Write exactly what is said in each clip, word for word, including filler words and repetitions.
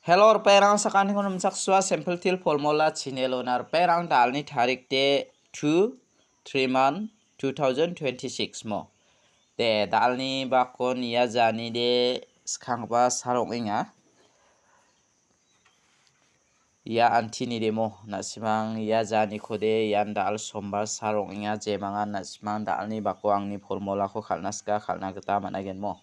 Hello, ripengrang, sakantikon nimchaksoa, Simple Teer Formula channel-ona. Ripengrang, da·alni tarik de two, three month, two thousand twenty-six mo. De, da·alni bakon ia jani de skanggipa sal ong·enga. Ia antini de mo, na·simang ia janikode ian da·al sombar sal ong·enga, jemangan na·simang da·alni bako angni formulako kal·na sika, kal·na gita man·aigen mo.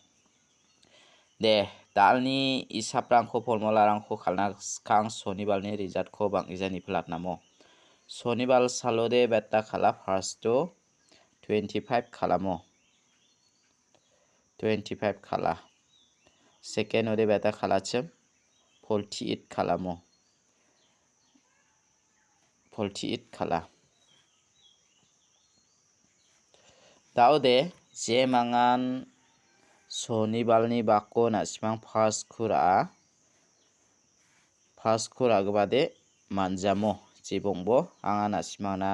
De, da·alni isaprangko, formularangko kal·na skang sonibalni resultko bang·gija nipilatnamo. Sonibal salode beta kal·a, first-o twenty-five kal·amo. Twenty-five kal·a. Second-ode beta kal·achim, forty-eight kal·amo. Forty-eight kal·a. Da·ode, jemangan sonibalni bako na·simang first-ko ra·a. First-ko ra·gipade man·jamo, jibongbo anga na·simangna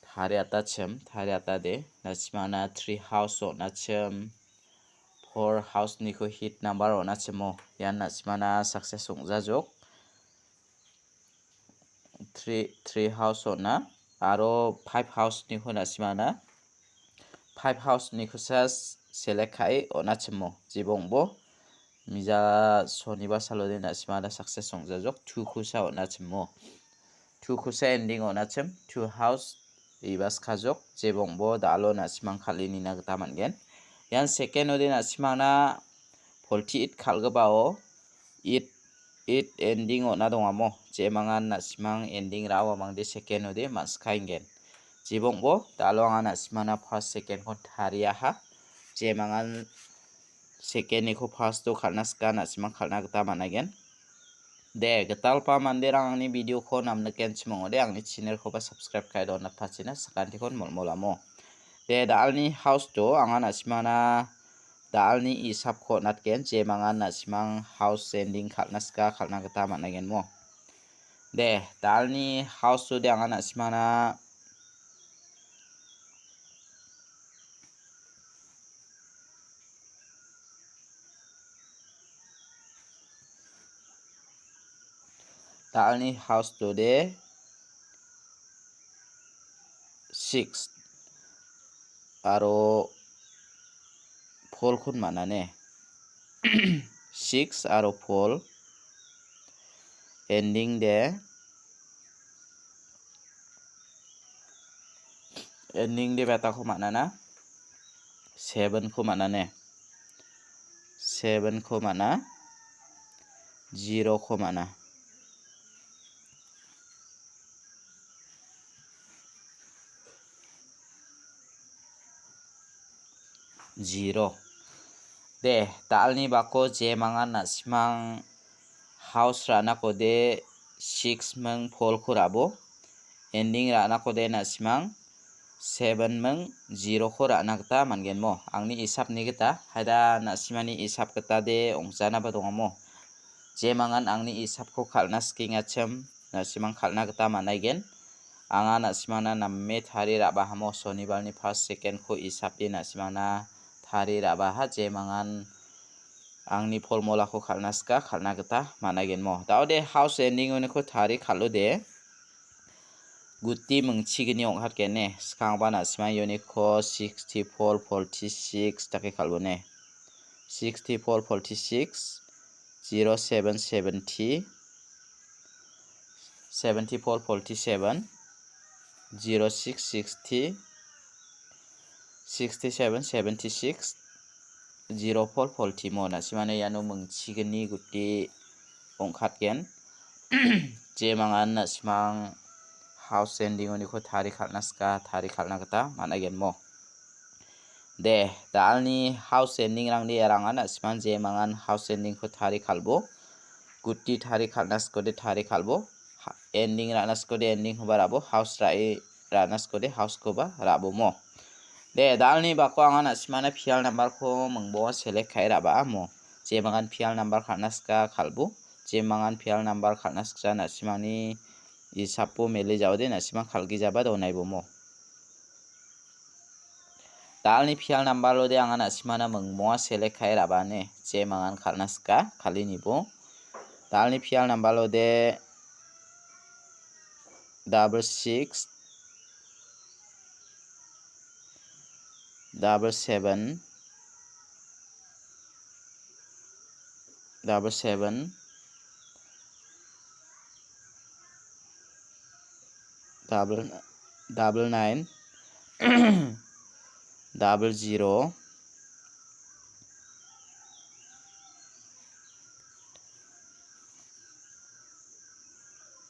tariatachim, tariatade, na·simangna three house on·achim, four house-niko hit number on·achimo, ian na·simangna success ong·jajok. Three, three house on·a, aro five house-niko na·simangna five house-nikosa select ka·e on·achimo. Jibongbo mija soniba salode na·simangna success ong·jajok, two-kosa on·achimo. Two-kosa ending on·achim, two house iba skajok, jibongbo da·alo na·simang kal·e nina gita man·gen. Ian second-ode na·simangna forty-eight kal·gipao eight, eight ending on·a dongamo. Jemangan na·simang ending ra·o amangde second-ode man·sikaengen. Jibongbo da·alo anga na·simangna first, second-ko tariaha. Jemangan second-niko first-o kal·na sika na·simang kal·na gita man·aigen. De, gitalpa manderang angni video-ko namnikenchim ong·ode, angni channel-koba subscribe ka·e donatpachina sakantikon molmolamo. De, da·alni house-o anga na·simangna da·alni isapko on·atgen, jemangan na·simang house ending kal·na sika kal·na gita man·aigen mo. De, da·alni house-o de anga na·simangna da·alni house-o de six aro four-kon man·a ne. Six aro four ending de Ending de betako man·ana. Seven-ko man·ane. Seven-ko man·a. Zero-ko man·a. Zero. De, da·alni bako jemangan na·simang house ra·nakode six ming four-ko ra·bo. Ending ra·nakode na·simang seven ming zero-ko ra·na gita man·gen mo. Angni isapni gita, haida na·simani isap gita de ong·janaba dongamo. Jemangan angni isapko kal·na skengachim, na·simang kal·na gita man·aigen. Anga na·simangna name tarie ra·bahamo, sonibalni first, second-ko isape na·simangna tarie ra·baha, jemangan angni formulako kal·na sika, kal·na gita man·aigenmo. Da·ode house ending-oniko tarie kal·ode, guti mingchigni ong·katgene, skangba na·simang uniko sixty-four forty-six dake kal·bone. Sixty-four forty-six, zero seven seventy, seventy-four forty-seven, zero six sixty, sixty-seven seventy-six, zero four forty mo. Na·simangna iano mingchigni guti ong·katgen. Jemangan na·simang house ending-oniko tarie kal·na sika, tarie kal·na gita man·aigenmo. De, da·alni house ending-rangde erangan na·simang jemangan house ending-ko tarie kal·bo. Guti tarie kal·na sikode tarie kal·bo. Ha-, ending ra·na sikode ending-koba ra·bo. House ra·e ra·na sikode house-koba ra·bomo. De, da·alni bako anga na·simangna pial number-ko mingbonga select ka·e ra·baamo. Jemangan pial number kal·na sika kal·bo. Jemangan pial number kal·na siksa na·simangni isapo mele ja·ode na·simang kal·gijaba donaibomo. Da·alni pial number-ode anga na·simangna mingbonga select ka·e ra·bane. Jemangan kal·na sika, kal·e nibo. Dalni pial nambalo de double six, double seven, double seven, double, double nine, double zero,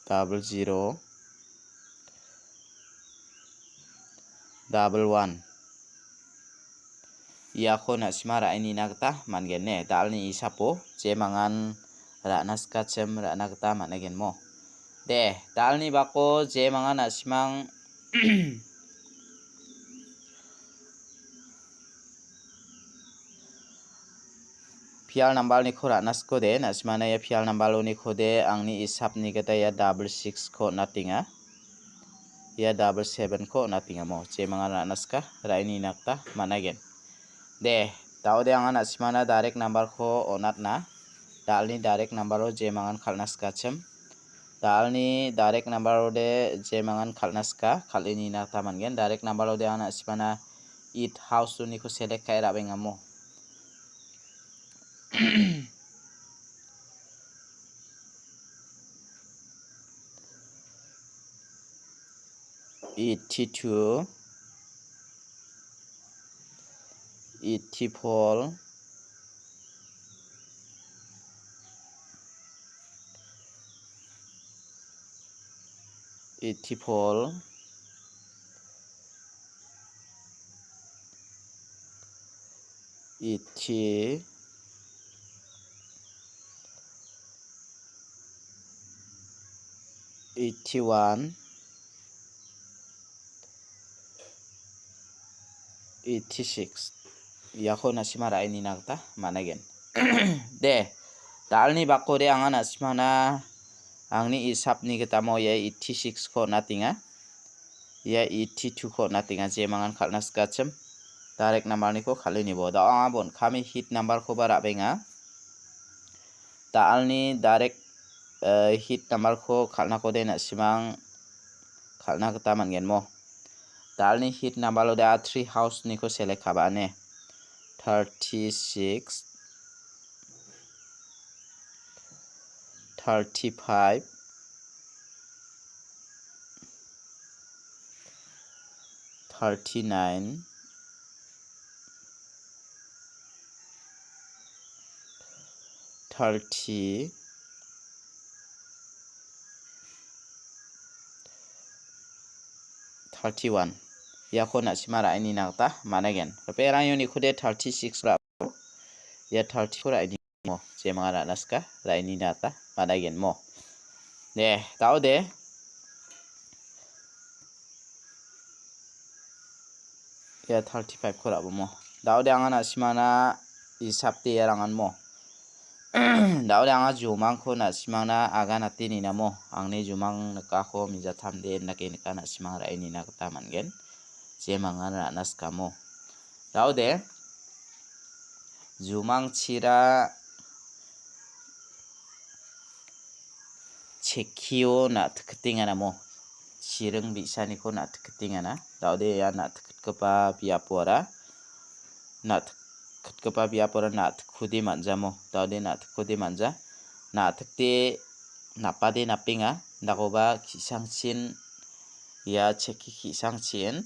double zero, double one. Iako na·sima ra·e nina gita man·gen ne? Dalni isapo jemangan ra·na sikachim ra·na gita man·egen mo. De, dalni bako jemangan na·simang pial nambalniko ra·na sikode, na·simana ia pial nambaloniko de angni isapni gita ia double six-ko on·atenga. Ia double seven-ko on·atenga mo. Jemangan ra·na sika, ra·e nina gita man·egen. De, da·ode anga na·simana direct number-ko on·atna. Dalni direct number-o jemangan kal·na sikachim. Dalni direct number-o de jemangan kal·na sika, kal·e nina gita man·gen. Direct number-o de anga na·simana eight house-oniko select ka·e ra·bengamo. Eighty-two, eighty-four, eighty-four, eighty, eighty-one, eighty-six. Iako na·sima ra·e nina gita man·egen. De, dalni bakode anga na·simana angni isapni gitamo ia eighty-six-ko on·atenga. Ia eighty-two-ko on·atenga, jemangan kal·na sikachim. Direct number-niko kal·e nibo. Da·o anga bon kami hit number-koba ra·benga. Dalni direct, eh, hit number-ko kal·nakode na·simang kal·na gita man·gen mo. Dalni hit number-o da three house-niko select ka·ba ane. Thirty-six, thirty-five, thirty-nine, thirty, thirty-one. Iako na·sima ra·e nina gita man·egen. Ripengrang uniko de thirty-six ra·o. Ia thirty-ko ra·e ni mo. Jemangan ra·na sika, ra·e nina gita man·egen mo. De, da·o de. Ia thirty-five-ko ra·bo mo. Da·o de anga na·simana isap de ia rangan mo. Da·o de anga jumangko na·simangna aganate nina mo. Angni jumang nikako mijattam de indake nika na·simang ra·e nina gita man·gen. Jemangan ra·na sikamo. Da·o de. Jumangchira chekkio na·tikkitengana mo. Chiring bi·saniko na·tikkitengana. Da·ode ia na·tikkitgipa biapora, na·tikkitgipa biapora na·tikkode man·jamo. Da·ode na·tikkode man·ja. Na·tikde napade napenga. Dakoba ki·sangchin ia chekki ki·sangchin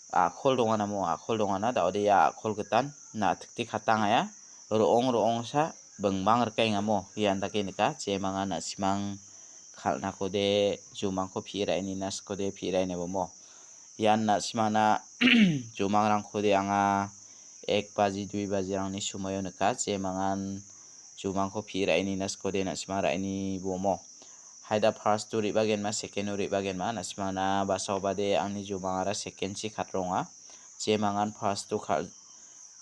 a·kol donganamo, a·kol dongana, da·ode ia a·kol gitan na·tikde katangaia, ro·ong ro·ongsa bingmang rikengamo, ian dake nika, jemanga na·simang kal·nakode, jumangko pi·e ra·e nina sikode pi·e ra·e nebomo. Ian na·simana jumangrangkode anga ek baji, dui bajirangni somoio nika, jemangan jumangko pi·e ra·e nina sikode na·simang ra·e nibomo. Haida first-o re·bagenma, second-o re·bagenma, na·simangna basaobade angni jumangara second-chi katronga. Jemangan first-o kal-,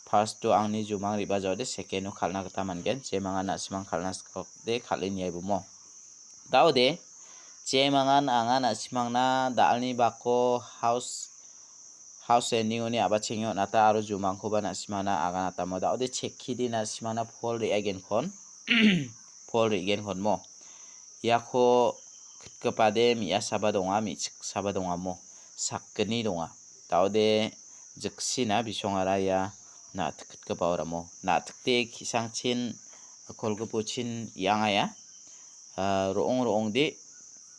first-o angni jumang re·bajaode second-o kal·na gita man·gen. Jemangan na·simang kal·na sikode kal·e niaibomo. Da·ode, jemangan anga na·simangna dalni bako house House ending-oni a·bachengna on·ata aro jumangkoba na·simana aganatamo. Da·ode chekkidi na·simana pol re·agenkon. pol re·genkonmo. Iako kitgipade me·asaba donga, me·chiksaba dongamo. Sakgni donga. Daode jiksina bisongara ia na·tik kitgipa oramo. Na·tikde ki·sangchin kolgipochin iangaia. Ah, ro·ong ro·ongde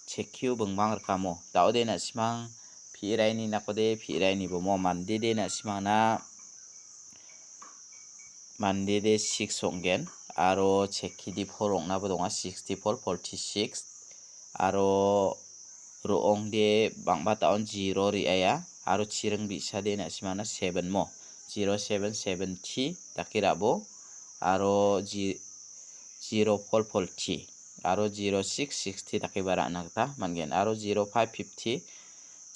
chekkio bingbang rikamo. Daode na·simang pi·raini nakode pi·raini bomo mandede na·simangna mandede six ong·gen. Aro chekkidi four ong·naba donga, sixty four, forty six. Aro ro·ongde bang·bataon zero re·aia. Aro chiring bi·sade na·simangna seven mo. Zero seven seventy dake ra·bo. Aro ji-, zero four forty. Aro zero six sixty dakeba ra·na gita man·gen. Aro zero five fifty.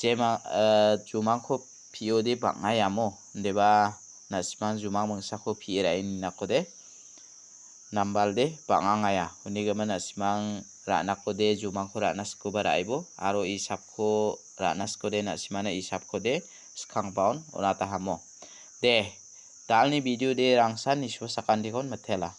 Jema, eh, jumangko pi·ode bang·aiamo. Indeba na·simang jumang mingsako pi·e ra·e ninakode. Nambalde bang·angaya. Unigimin na·simang ra·nakode jumangko ra·na sikoba ra·aibo. Aro isapko ra·na sikode na·simana isapkode skangbaon onatahamo. De, dalni video de rangsan nisuo sakandikon mitela.